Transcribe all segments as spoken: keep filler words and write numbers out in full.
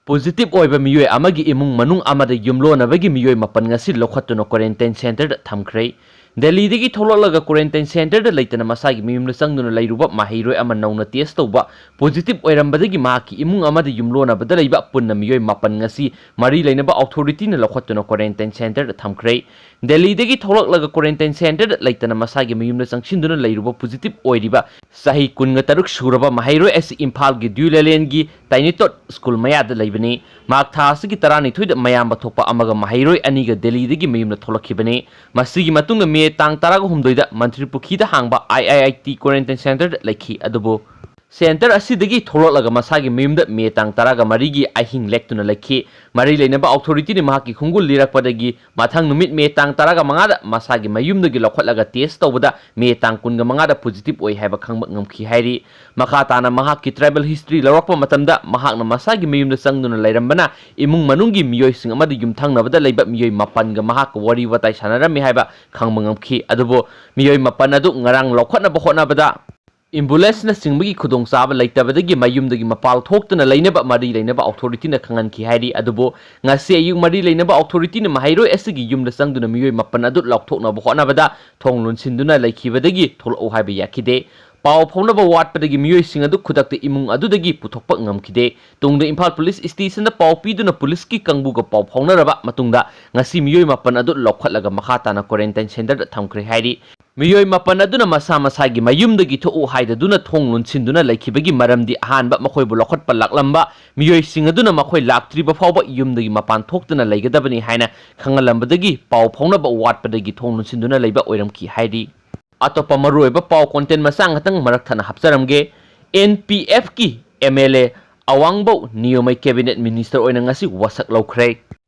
Positive ꯑꯣꯏꯕ ꯃꯤꯑꯣꯏ ꯑꯃꯒꯤ ꯏꯃꯨꯡ ꯃꯅꯨꯡ ꯑꯃꯗ ꯌꯨꯝꯂꯣꯟꯅꯕꯒꯤ ꯃꯤꯑꯣꯏ ꯃꯥꯄꯟ ꯉꯁꯤ ꯂꯧꯈꯠꯇꯨꯅ quarantine centreꯗ ꯊꯝꯈ꯭ꯔꯦ꯫ ꯗꯦꯜꯂꯤꯗꯒꯤ ꯊꯣꯛꯂꯛꯂꯒ quarantine centreꯗ ꯂꯩꯇꯅ ꯃꯁꯥꯒꯤ ꯃꯌꯨꯝꯗ ꯆꯪꯗꯨꯅ ꯂꯩꯔꯨꯕ ꯃꯍꯩꯔꯣꯏ ꯑꯃ ꯅꯧꯅ test ꯇꯧꯕ positive ꯑꯣꯏꯔꯝꯕꯗꯒꯤ ꯃꯍꯥꯛꯀꯤ ꯏꯃꯨꯡ ꯑꯃꯗ ꯌꯨꯝꯂꯣꯟꯅꯕꯗ ꯂꯩꯕ ꯄꯨꯟꯅ ꯃꯤꯑꯣꯏ ꯃꯥꯄꯟ ꯉꯁꯤ ꯃꯔꯤ ꯂꯩꯅꯕ authorityꯅ ꯂꯧꯈꯠꯇꯨꯅ quarantine centreꯗ ꯊꯝꯈ꯭ꯔꯦ꯫ ꯗꯦꯜꯂꯤꯗꯒꯤ ꯊꯣꯛꯂꯛꯂꯒ quarantine centreꯗ ꯂꯩꯇꯅ ꯃꯁꯥꯒꯤ ꯃꯌꯨꯝꯗ ꯆꯪꯁꯤꯟꯗꯨꯅ ꯂꯩꯔꯨꯕ positive ꯑꯣꯏꯔꯤꯕ ꯆꯍꯤ ꯀꯨꯟꯒ ꯇꯔꯨꯛ ꯁꯨꯔꯕ ꯃꯍꯩꯔꯣꯏ ꯑꯁꯤ ꯏꯝꯐꯥꯜꯒꯤ ꯗ꯭ꯌꯨ ꯂꯦꯂꯦꯟꯒꯤ ꯇꯥꯏꯅꯤꯇꯣꯠ ꯁ꯭ꯀꯨꯜ ꯃꯌꯥꯗ ꯂꯩꯕꯅꯤ꯫ ꯃꯍꯥꯛ ꯊꯥ ꯑꯁꯤꯒꯤ ꯇꯔꯥꯅꯤꯊꯣꯏꯗ ꯃꯌꯥꯝꯕ ꯊꯣꯛꯄ ꯑꯃꯒ ꯃꯍꯩꯔꯣꯏ ꯑꯅꯤꯒ ꯗꯦꯜꯂꯤꯗꯒꯤ ꯃꯌꯨꯝꯗ ꯊꯣꯛꯂꯛꯈꯤꯕꯅꯤ꯫ ꯃꯁꯤꯒꯤ ꯃꯇꯨꯡꯗ ꯃꯦ ꯇꯥꯡ ꯇꯔꯥꯍꯨꯝꯗꯣꯏꯗ ꯃꯟꯇ꯭ꯔꯤ ꯄꯨꯈ꯭ꯔꯤꯗ ꯍꯥꯡꯕ I I I T quarantine centreꯗ ꯂꯩꯈꯤ꯫ ꯑꯗꯨꯕꯨ centre ꯑꯁꯤꯗꯒꯤ ꯊꯣꯛꯂꯛꯂꯒ ꯃꯁꯥꯒꯤ ꯃꯌꯨꯝꯗ ꯃꯦ ꯇꯥꯡ ꯇꯔꯥꯒ ꯃꯔꯤꯒꯤ ꯑꯍꯤꯡ ꯂꯦꯛꯇꯨꯅ ꯂꯩꯈꯤ꯫ ꯃꯔꯤ ꯂꯩꯅꯕ authorityꯅ ꯃꯍꯥꯛꯀꯤ ꯈꯣꯡꯒꯨꯜ ꯂꯤꯔꯛꯄꯗꯒꯤ ꯃꯊꯪ ꯅꯨꯃꯤꯠ ꯃꯦ ꯇꯥꯡ ꯇꯔꯥꯒ ꯃꯉꯥꯗ ꯃꯁꯥꯒꯤ ꯃꯌꯨꯝꯗꯒꯤ ꯂꯧꯈꯠꯂꯒ test ꯇꯧꯕꯗ ꯃꯦ ꯇꯥꯡ ꯀꯨꯟꯒ ꯃꯉꯥꯗ positive ꯑꯣꯏ ꯍꯥꯏꯕ ꯈꯪꯕ ꯉꯝꯈꯤ ꯍꯥꯏꯔꯤ꯫ ꯃꯈꯥ ꯇꯥꯅ ꯃꯍꯥꯛꯀꯤ travel history ꯂꯧꯔꯛꯄ ꯃꯇꯝꯗ ꯃꯍꯥꯛꯅ ꯃꯁꯥꯒꯤ ꯃꯌꯨꯝꯗ ꯆꯪꯗꯨꯅ ꯂꯩꯔꯝꯕꯅ ꯏꯃꯨꯡ ꯃꯅꯨꯡꯒꯤ ꯃꯤꯑꯣꯏꯁꯤꯡ ꯑꯃꯗꯤ ꯌꯨꯝꯊꯪꯅꯕꯗ ꯂꯩꯕ ꯃꯤꯑꯣꯏ ꯃꯥꯄꯟꯒ ꯃꯍꯥꯛꯀ ꯋꯥꯔꯤ ꯋꯥꯇꯥꯏ ꯁꯥꯟꯅꯔꯝꯃꯤ ꯍꯥꯏꯕ ꯈꯪꯕ ꯉꯝꯈꯤ꯫ ꯑꯗꯨꯕꯨ ꯃꯤꯑꯣꯏ ꯃꯥꯄꯟ ꯑꯗꯨ ꯉꯔꯥꯡ ꯂꯧꯈꯠꯅꯕ ꯍꯣꯠꯅꯕꯗ ambulanceꯅꯆꯤꯡꯕꯒꯤ ꯈꯨꯗꯣꯡꯆꯥꯕ ꯂꯩꯇꯕꯗꯒꯤ ꯃꯌꯨꯝꯗꯒꯤ ꯃꯄꯥꯜ ꯊꯣꯛꯇꯨꯅ ꯂꯩꯅꯕ ꯃꯔꯤ ꯂꯩꯅꯕ authorityꯅ ꯈꯪꯍꯟꯈꯤ ꯍꯥꯏꯔꯤ꯫ ꯑꯗꯨꯕꯨ ꯉꯁꯤ ꯑꯌꯨꯛ ꯃꯔꯤ ꯂꯩꯅꯕ authorityꯅ ꯃꯍꯩꯔꯣꯏ ꯑꯁꯤꯒꯤ ꯌꯨꯝꯗ ꯆꯪꯗꯨꯅ ꯃꯤꯑꯣꯏ ꯃꯥꯄꯟ ꯑꯗꯨ ꯂꯧꯊꯣꯛꯅꯕ ꯍꯣꯠꯅꯕꯗ ꯊꯣꯡ ꯂꯣꯟꯁꯤꯟꯗꯨꯅ ꯂꯩꯈꯤꯕꯗꯒꯤ ꯊꯣꯛꯂꯛꯎ ꯍꯥꯏꯕ ꯌꯥꯈꯤꯗꯦ꯫ ꯄꯥꯎ ꯐꯥꯎꯅꯕ ꯋꯥꯠꯄꯗꯒꯤ ꯃꯤꯑꯣꯏꯁꯤꯡ ꯑꯗꯨ ꯈꯨꯗꯛꯇ ꯏꯃꯨꯡ ꯑꯗꯨꯗꯒꯤ ꯄꯨꯊꯣꯛꯄ ꯉꯝꯈꯤꯗꯦ꯫ ꯇꯨꯡꯗ ꯏꯝꯐꯥꯜ ꯄꯨꯂꯤꯁ stationꯗ ꯄꯥꯎ ꯄꯤꯗꯨꯅ ꯄꯨꯂꯤꯁꯀꯤ ꯀꯥꯡꯕꯨꯒ ꯄꯥꯎ ꯐꯥꯎꯅꯔꯕ ꯃꯇꯨꯡꯗ ꯉꯁꯤ ꯃꯤꯑꯣꯏ ꯃꯥꯄꯟ ꯑꯗꯨ ꯂꯧꯈꯠꯂꯒ ꯃꯈꯥ ꯇꯥꯅ quarantine centreꯗ ꯊꯝꯈ꯭ꯔꯦ ꯍꯥꯏꯔꯤ꯫ ꯃꯤꯑꯣꯏ ꯃꯥꯄꯟ ꯑꯗꯨꯅ ꯃꯁꯥ ꯃꯁꯥꯒꯤ ꯃꯌꯨꯝꯗꯒꯤ ꯊꯣꯛꯎ ꯍꯥꯏꯗꯗꯨꯅ ꯊꯣꯡ ꯂꯣꯟꯁꯤꯟꯗꯨꯅ ꯂꯩꯈꯤꯕꯒꯤ ꯃꯔꯝꯗꯤ ꯑꯍꯥꯟꯕ ꯃꯈꯣꯏꯕꯨ ꯂꯧꯈꯠꯄ ꯂꯥꯛꯂꯝꯕ ꯃꯤꯑꯣꯏꯁꯤꯡ ꯑꯗꯨꯅ ꯃꯈꯣꯏ ꯂꯥꯛꯇ꯭ꯔꯤꯕ ꯐꯥꯎꯕ ꯌꯨꯝꯗꯒꯤ ꯃꯄꯥꯟ ꯊꯣꯛꯇꯅ ꯂꯩꯒꯗꯕꯅꯤ ꯍꯥꯏꯅ ꯈꯪꯍꯜꯂꯝꯕꯗꯒꯤ ꯄꯥꯎ ꯐꯥꯎꯅꯕ ꯋꯥꯠꯄꯗꯒꯤ ꯊꯣꯡ ꯂꯣꯟꯁꯤꯟꯗꯨꯅ ꯂꯩꯕ ꯑꯣꯏꯔꯝꯈꯤ ꯍꯥꯏꯔꯤ꯫ ꯑꯇꯣꯞꯄ ꯃꯔꯨꯑꯣꯏꯕ ꯄꯥꯎ content ꯃꯆꯥ ꯉꯥꯛꯇꯪ ꯃꯔꯛ ꯊꯠꯅ ꯍꯥꯞꯆꯔꯝꯒꯦ꯫ NPFꯀꯤ MLA ꯑꯋꯥꯡꯕꯧ ꯅꯤꯌꯣꯃꯩ cabinet minister ꯑꯣꯏꯅ ꯉꯁꯤ ꯋꯥꯁꯛ ꯂꯧꯈ꯭ꯔꯦ꯫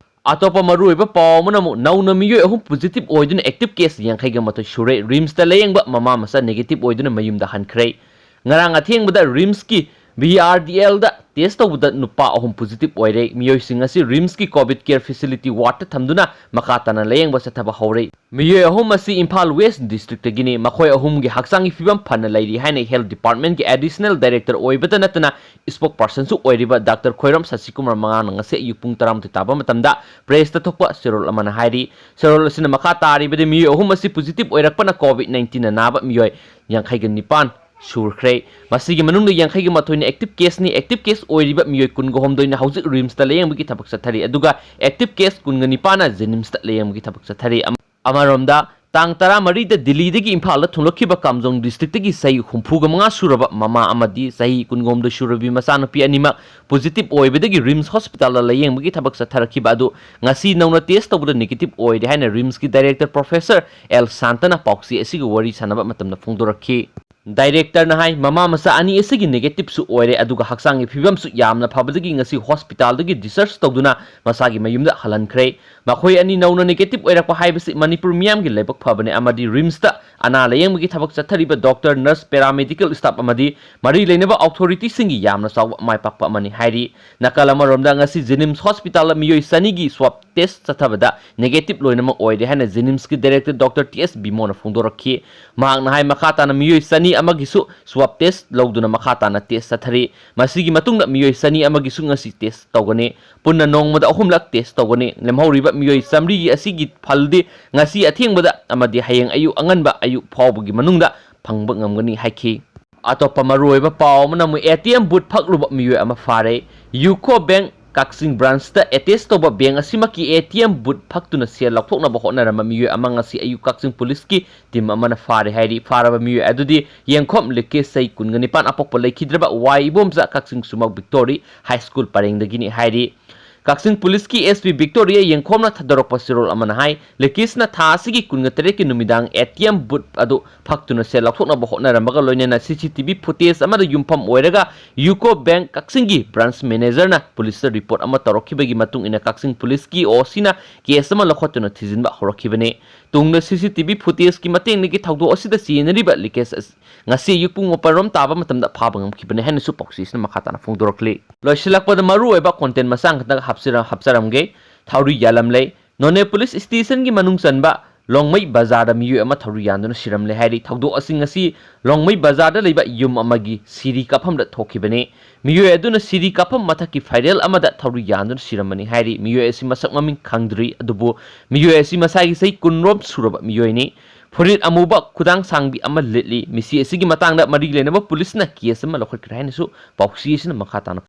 ꯑꯇꯣꯞꯄ ꯃꯔꯨꯑꯣꯏꯕ ꯄꯥꯎ ꯑꯃꯅ ꯑꯃꯨꯛ ꯅꯧꯅ ꯃꯤꯑꯣꯏ ꯑꯍꯨꯝ positive ꯑꯣꯏꯗꯨꯅ active case ꯌꯥꯡꯈꯩꯒ ꯃꯥꯊꯣꯏ ꯁꯨꯔꯦ꯫ RIMSꯇ ꯂꯥꯌꯦꯡꯕ ꯃꯃꯥ ꯃꯆꯥ negative ꯑꯣꯏꯗꯨꯅ ꯃꯌꯨꯝꯗ ꯍꯟꯈ꯭ꯔꯦ꯫ ꯉꯔꯥꯡ ꯑꯊꯦꯡꯕꯗ RIMSꯀꯤ ꯕꯤ ꯑꯥꯔ ꯗꯤ ꯑꯦꯜꯗ ꯇꯦꯁ ꯇꯧꯕꯗ ꯅꯨꯄꯥ ꯑꯍꯨꯝ ꯄꯣꯖꯤꯇꯤꯚ ꯑꯣꯏꯔꯦ꯫ ꯃꯤꯑꯣꯏꯁꯤꯡ ꯑꯁꯤ ꯔꯤꯝꯁꯀꯤ ꯀꯣꯚꯤꯗ ꯀꯦꯌꯔ ꯐꯦꯁꯤꯂꯤꯇꯤ ꯋꯥꯔꯗꯇ ꯊꯝꯗꯨꯅ ꯃꯈꯥ ꯇꯥꯅ ꯂꯥꯌꯦꯡꯕ ꯆꯠꯊꯕ ꯍꯧꯔꯦ꯫ ꯃꯤꯑꯣꯏ ꯑꯍꯨꯝ ꯑꯁꯤ ꯏꯝꯐꯥꯜ ꯋꯦꯁ ꯗꯤꯁꯇ꯭ꯔꯤꯛꯇꯒꯤꯅꯤ꯫ ꯃꯈꯣꯏ ꯑꯍꯨꯝꯒꯤ ꯍꯛꯆꯥꯡꯒꯤ ꯐꯤꯕꯝ ꯐꯅ ꯂꯩꯔꯤ ꯍꯥꯏꯅ ꯍꯦꯜꯊ ꯗꯤꯄꯥꯔꯠꯃꯦꯟꯒꯤ ꯑꯦꯗꯤꯁꯅꯦꯜ ꯗꯥꯏꯔꯦꯛꯇꯔ ꯑꯣꯏꯕꯇ ꯅꯠꯇꯅ ꯁ꯭ꯄꯣꯛ ꯄꯥꯔꯁꯟꯁꯨ ꯑꯣꯏꯔꯤꯕ ꯗꯥꯛꯇꯔ ꯈꯣꯏꯔꯝ ꯁꯁꯤꯀꯨꯃꯥꯔ ꯃꯉꯥꯅ ꯉꯁꯤ ꯑꯌꯨꯛ ꯄꯨꯡ ꯇꯔꯥꯃꯥꯊꯣꯏ ꯇꯥꯕ ꯃꯇꯝꯗ ꯄ꯭ꯔꯦꯁꯇ ꯊꯣꯛꯄ ꯆꯦꯔꯣꯜ ꯑꯃꯅ ꯍꯥꯏꯔꯤ꯫ ꯆꯦꯔꯣꯜ ꯑꯁꯤꯅ ꯃꯈꯥ ꯇꯥꯔꯤꯕꯗꯤ ꯃꯤꯑꯣꯏ ꯑꯍꯨꯝ ꯑꯁꯤ ꯄꯣꯖꯤꯇꯤꯚ ꯑꯣꯏꯔꯛꯄꯅ ꯀꯣꯚꯤꯗ ꯅꯥꯏꯟꯇꯤꯟꯅ ꯅꯥꯕ ꯃꯤꯑꯣꯏ ꯌꯥꯡꯈꯩꯒ ꯅꯤꯄꯥꯟ ꯁꯨꯈ꯭ꯔꯦ꯫ ꯃꯁꯤꯒꯤ ꯃꯅꯨꯡꯗ ꯌꯥꯡꯈꯩꯒ ꯃꯥꯊꯣꯏꯅ ꯑꯦꯛꯇꯤꯚ ꯀꯦꯁꯅꯤ꯫ ꯑꯦꯛꯇꯤꯚ ꯀꯦꯁ ꯑꯣꯏꯔꯤꯕ ꯃꯤꯑꯣꯏ ꯀꯨꯟꯒ ꯍꯨꯝꯗꯣꯏꯅ ꯍꯧꯖꯤꯛ ꯔꯤꯝꯁꯇ ꯂꯥꯌꯦꯡꯕꯒꯤ ꯊꯕꯛ ꯆꯠꯊꯔꯤ, ꯑꯗꯨꯒ ꯑꯦꯛꯇꯤꯚ ꯀꯦꯁ ꯀꯨꯟꯒ ꯅꯤꯄꯥꯟꯅ ꯖꯦꯅꯤꯝꯁꯇ ꯂꯥꯌꯦꯡꯕꯒꯤ ꯊꯕꯛ ꯆꯠꯊꯔꯤ꯫ ꯑꯃ-, ꯑꯃꯔꯣꯝꯗ, ꯇꯥꯡ ꯇꯔꯥꯃꯔꯤꯗ ꯗꯤꯜꯂꯤꯗꯒꯤ ꯏꯝꯐꯥꯜꯗ ꯊꯨꯡꯂꯛꯈꯤꯕ ꯀꯥꯝꯖꯣꯡ ꯗꯤꯁꯇ꯭ꯔꯤꯛꯇꯒꯤ ꯆꯍꯤ ꯍꯨꯝꯐꯨꯒ ꯃꯉꯥ ꯁꯨꯔꯕ ꯃꯃꯥ ꯑꯃꯗꯤ ꯆꯍꯤ ꯀꯨꯟꯒꯍꯨꯝꯗꯣꯏ ꯁꯨꯔꯕꯤ ꯃꯆꯥꯅꯨꯄꯤ ꯑꯅꯤꯃꯛ ꯄꯣꯖꯤꯇꯤꯚ ꯑꯣꯏꯕꯗꯒꯤ ꯔꯤꯝꯁ ꯍꯣꯁꯄꯤꯇꯥꯜꯗ ꯂꯥꯌꯦꯡꯕꯒꯤ ꯊꯕꯛ ꯆꯠꯊꯔꯛꯈꯤꯕ ꯑꯗꯨ ꯉꯁꯤ ꯅꯧꯅ ꯇꯦꯁ ꯇꯧꯕꯗ ꯅꯦꯒꯦꯇꯤꯚ ꯑꯣꯏꯔꯦ ꯍꯥꯏꯅ ꯔꯤꯝꯁꯀꯤ ꯗꯥꯏꯔꯦꯛꯇꯔ ꯄ꯭ꯔꯣꯐꯦꯁꯔ ꯑꯦꯜ ꯁꯥꯟꯇꯅ ꯄꯥꯎꯆꯦ ꯑꯁꯤꯒ ꯋꯥꯔꯤ ꯁꯥꯟꯅꯕ ꯃꯇꯝꯗ ꯐꯣꯡꯗꯣꯔꯛꯈꯤ꯫ ꯗꯥꯏꯔꯦꯛꯇꯔꯅ ꯍꯥꯏ, ꯃꯃꯥ ꯃꯆꯥ ꯑꯅꯤ ꯑꯁꯤꯒꯤ ꯅꯦꯒꯦꯇꯤꯚꯁꯨ ꯑꯣꯏꯔꯦ, ꯑꯗꯨꯒ ꯍꯛꯆꯥꯡꯒꯤ ꯐꯤꯕꯝꯁꯨ ꯌꯥꯝꯅ ꯐꯕꯗꯒꯤ ꯉꯁꯤ ꯍꯣꯁꯄꯤꯇꯥꯜꯗꯒꯤ ꯗꯤꯁꯆꯥꯔꯖ ꯇꯧꯗꯨꯅ ꯃꯁꯥꯒꯤ ꯃꯌꯨꯝꯗ ꯍꯜꯍꯟꯈ꯭ꯔꯦ꯫ ꯃꯈꯣꯏ ꯑꯅꯤ ꯅꯧꯅ ꯅꯦꯒꯦꯇꯤꯚ ꯑꯣꯏꯔꯛꯄ ꯍꯥꯏꯕꯁꯤ ꯃꯅꯤꯄꯨꯔ ꯃꯤꯌꯥꯝꯒꯤ ꯂꯥꯏꯕꯛ ꯐꯕꯅꯤ ꯑꯃꯗꯤ ꯔꯤꯝꯁꯇ ꯑꯅꯥ ꯂꯥꯌꯦꯡꯕꯒꯤ ꯊꯕꯛ ꯆꯠꯊꯔꯤꯕ ꯗꯣꯛꯇꯔ, ꯅꯔꯁ, ꯄꯦꯔꯥꯃꯦꯗꯤꯀꯦꯜ ꯁ꯭ꯇꯥꯐ ꯑꯃꯗꯤ ꯃꯔꯤ ꯂꯩꯅꯕ ꯑꯣꯊꯣꯔꯤꯇꯤꯁꯤꯡꯒꯤ ꯌꯥꯝꯅ ꯆꯥꯎꯕ ꯃꯥꯏ ꯄꯥꯛꯄ ꯑꯃꯅꯤ ꯍꯥꯏꯔꯤ꯫ ꯅꯥꯀꯜ ꯑꯃꯔꯣꯝꯗ, ꯉꯁꯤ ꯖꯦꯅꯤꯝꯁ ꯍꯣꯁꯄꯤꯇꯥꯜꯗ ꯃꯤꯑꯣꯏ ꯆꯅꯤꯒꯤ ꯁ꯭ꯋꯥꯕ ꯇꯦꯁ ꯆꯠꯊꯕꯗ ꯅꯦꯒꯦꯇꯤꯚ ꯂꯣꯏꯅꯃꯛ ꯑꯣꯏꯔꯦ ꯍꯥꯏꯅ ꯖꯦꯅꯤꯝꯁꯀꯤ ꯗꯥꯏꯔꯦꯛꯇꯔ ꯗꯣꯛꯇꯔ ꯇꯤ ꯑꯦꯁ ꯕꯤꯃꯣꯅ ꯐꯣꯡꯗꯣꯔꯛꯈꯤ꯫ ꯃꯍꯥꯛꯅ ꯍꯥꯏ, ꯃꯈꯥ ꯇꯥꯅ ꯃꯤꯑꯣꯏ ꯆꯅꯤ ꯑꯃꯒꯤꯁꯨ ꯁ꯭ꯋꯥꯕ ꯇꯦꯁ ꯂꯧꯗꯨꯅ ꯃꯈꯥ ꯇꯥꯅ ꯇꯦꯁ ꯆꯠꯊꯔꯤ꯫ ꯃꯁꯤꯒꯤ ꯃꯇꯨꯡꯗ ꯃꯤꯑꯣꯏ ꯆꯅꯤ ꯑꯃꯒꯤꯁꯨ ꯉꯁꯤ ꯇꯦꯁ ꯇꯧꯒꯅꯤ꯫ ꯄꯨꯟꯅ ꯅꯣꯡꯃꯗ ꯑꯍꯨꯝꯂꯛ ꯇꯦꯁ ꯇꯧꯒꯅꯤ꯫ ꯂꯦꯝꯍꯧꯔꯤꯕ ꯃꯤꯑꯣꯏ ꯆꯥꯃꯔꯤꯒꯤ ꯑꯁꯤꯒꯤ ꯐꯜꯗꯤ ꯉꯁꯤ ꯑꯊꯦꯡꯕꯗ ꯑꯃꯗꯤ ꯍꯌꯦꯡ ꯑꯌꯨꯛ ꯑꯉꯟꯕ ꯑꯌꯨꯛ ꯐꯥꯎꯕꯒꯤ ꯃꯅꯨꯡꯗ ꯐꯪꯕ ꯉꯝꯒꯅꯤ ꯍꯥꯏꯈꯤ꯫ ꯑꯇꯣꯞꯄ ꯃꯔꯨꯑꯣꯏꯕ ꯄꯥꯎ ꯑꯃꯅ ꯑꯃꯨꯛ ꯑꯦ ꯇꯤ ꯑꯦꯝ ꯕꯨꯠ ꯐꯛꯂꯨꯕ ꯃꯤꯑꯣꯏ ꯑꯃ ꯐꯥꯔꯦ꯫ ꯌꯨꯀꯣ ꯕꯦꯡꯛ ꯀꯛꯆꯤꯡ ꯕ꯭ꯔꯥꯟꯁꯇ ꯑꯦꯇꯦꯆ ꯇꯧꯕ bank ꯑꯁꯤꯃꯛꯀꯤ A T M booth ꯐꯛꯇꯨꯅ ꯁꯦꯜ ꯂꯧꯊꯣꯛꯅꯕ ꯍꯣꯠꯅꯔꯝꯕ ꯃꯤꯑꯣꯏ ꯑꯃ ꯉꯁꯤ ꯑꯌꯨꯛ ꯀꯛꯆꯤꯡ ꯄꯨꯂꯤꯁꯀꯤ ꯇꯤꯝ ꯑꯃꯅ ꯐꯥꯔꯦ ꯍꯥꯏꯔꯤ꯫ ꯐꯥꯔꯕ ꯃꯤꯑꯣꯏ ꯑꯗꯨꯗꯤ ꯌꯦꯡꯈꯣꯝ ꯂꯤꯀꯦꯁ, ꯆꯍꯤ ꯀꯨꯟꯒ ꯅꯤꯄꯥꯟ, ꯑꯄꯣꯛꯄ ꯂꯩꯈꯤꯗ꯭ꯔꯕ ꯋꯥꯏ ꯏꯕꯣꯝꯆꯥ, ꯀꯛꯆꯤꯡ ꯁꯨꯃꯛ ꯚꯤꯛꯇꯣꯔꯤ ꯍꯥꯏ ꯁ꯭ꯀꯨꯜ ꯄꯔꯦꯡꯗꯒꯤꯅꯤ ꯍꯥꯏꯔꯤ꯫ ꯀꯛꯆꯤꯡ ꯄꯨꯂꯤꯁꯀꯤ ꯑꯦꯁ ꯄꯤ ꯚꯤꯛꯇꯣꯔꯤꯌꯥ ꯌꯦꯡꯈꯣꯝꯅ ꯊꯥꯗꯣꯔꯛꯄ ꯆꯦꯔꯣꯜ ꯑꯃꯅ ꯍꯥꯏ, ꯂꯤꯀꯦꯁꯅ ꯊꯥ ꯑꯁꯤꯒꯤ ꯀꯨꯟꯒ ꯇꯔꯦꯠꯀꯤ ꯅꯨꯃꯤꯗꯥꯡ ꯑꯦ ꯇꯤ ꯑꯦꯝ ꯕꯨꯠ ꯑꯗꯨ ꯐꯛꯇꯨꯅ ꯁꯦꯜ ꯂꯧꯊꯣꯛꯅꯕ ꯍꯣꯠꯅꯔꯝꯕꯒ ꯂꯣꯏꯅꯅ ꯁꯤ ꯁꯤ ꯇꯤ ꯚꯤ ꯐꯨꯇꯦꯖ ꯑꯃꯗ ꯌꯨꯝꯐꯝ ꯑꯣꯏꯔꯒ ꯌꯨꯀꯣ ꯕꯦꯡꯛ ꯀꯛꯆꯤꯡꯒꯤ ꯕ꯭ꯔꯥꯟꯁ ꯃꯦꯅꯦꯖꯔꯅ ꯄꯨꯂꯤꯁꯇ ꯔꯤꯄꯣꯔꯠ ꯑꯃ ꯇꯧꯔꯛꯈꯤꯕꯒꯤ ꯃꯇꯨꯡ ꯏꯟꯅ ꯀꯛꯆꯤꯡ ꯄꯨꯂꯤꯁꯀꯤ ꯑꯣ ꯁꯤꯅ ꯀꯦꯁ ꯑꯃ ꯂꯧꯈꯠꯇꯨꯅ ꯊꯤꯖꯤꯟꯕ ꯍꯧꯔꯛꯈꯤꯕꯅꯤ꯫ ꯇꯨꯡꯗ C C T V footageꯀꯤ ꯃꯇꯦꯡꯗꯒꯤ ꯊꯧꯗꯣꯛ ꯑꯁꯤꯗ ꯆꯦꯟꯅꯔꯤꯕ ꯂꯤꯀꯦꯁ ꯑꯁꯤ ꯉꯁꯤ ꯑꯌꯨꯛ ꯄꯨꯡ ꯃꯥꯄꯟ ꯔꯣꯝ ꯇꯥꯕ ꯃꯇꯝꯗ ꯐꯥꯕ ꯉꯝꯈꯤꯕꯅꯤ ꯍꯥꯏꯅꯁꯨ ꯄꯥꯎꯆꯦꯁꯤꯅ ꯃꯈꯥ ꯇꯥꯅ ꯐꯣꯡꯗꯣꯔꯛꯂꯤ꯫ ꯂꯣꯏꯁꯤꯜꯂꯛꯄꯗ ꯃꯔꯨꯑꯣꯏꯕ content ꯃꯆꯥ ꯈꯛꯇ ꯍꯥꯞꯆꯔ-, ꯍꯥꯞꯆꯔꯝꯒꯦ꯫ ꯊꯧꯔꯤ ꯌꯥꯜꯂꯝꯂꯦ꯫ ꯅꯣꯅꯦ ꯄꯨꯂꯤꯁ ꯁ꯭ꯇꯦꯁꯟꯒꯤ ꯃꯅꯨꯡ ꯆꯟꯕ ꯂꯣꯡꯃꯩ ꯕꯖꯥꯔꯗ ꯃꯤꯑꯣꯏ ꯑꯃ ꯊꯧꯔꯤ ꯌꯥꯟꯗꯨꯅ ꯁꯤꯔꯝꯂꯦ ꯍꯥꯏꯔꯤ꯫ ꯊꯧꯗꯣꯛ ꯑꯁꯤ ꯉꯁꯤ ꯂꯣꯡꯃꯩ ꯕꯖꯥꯔꯗ ꯂꯩꯕ ꯌꯨꯝ ꯑꯃꯒꯤ ꯁꯤꯔꯤ ꯀꯥꯐꯝꯗ ꯊꯣꯛꯈꯤꯕꯅꯤ꯫ ꯃꯤꯑꯣꯏ ꯑꯗꯨꯅ ꯁꯤꯔꯤ ꯀꯥꯐꯝ ꯃꯊꯛꯀꯤ ꯐꯥꯏꯔꯦꯜ ꯑꯃꯗ ꯊꯧꯔꯤ ꯌꯥꯟꯗꯨꯅ ꯁꯤꯔꯝꯕꯅꯤ ꯍꯥꯏꯔꯤ꯫ ꯃꯤꯑꯣꯏ ꯑꯁꯤ ꯃꯁꯛ ꯃꯃꯤꯡ ꯈꯪꯗ꯭ꯔꯤ, ꯑꯗꯨꯕꯨ ꯃꯤꯑꯣꯏ ꯑꯁꯤ ꯃꯁꯥꯒꯤ ꯆꯍꯤ ꯀꯨꯟꯔꯣꯝ ꯁꯨꯔꯕ ꯃꯤꯑꯣꯏꯅꯤ꯫ ꯐꯨꯔꯤꯠ ꯑꯃꯨꯕ ꯈꯨꯗꯥꯡ ꯁꯥꯡꯕꯤ ꯑꯃ ꯂꯤꯠꯂꯤ꯫ ꯃꯤꯁꯤ ꯑꯁꯤꯒꯤ ꯃꯇꯥꯡꯗ ꯃꯔꯤ ꯂꯩꯅꯕ ꯄꯨꯂꯤꯁꯅ ꯀꯦꯁ ꯑꯃ ꯂꯧꯈꯠꯈ꯭ꯔꯦ ꯍꯥꯏꯅꯁꯨ ꯄꯥꯎꯆꯦ ꯑꯁꯤꯅ ꯃꯈꯥ ꯇꯥꯅ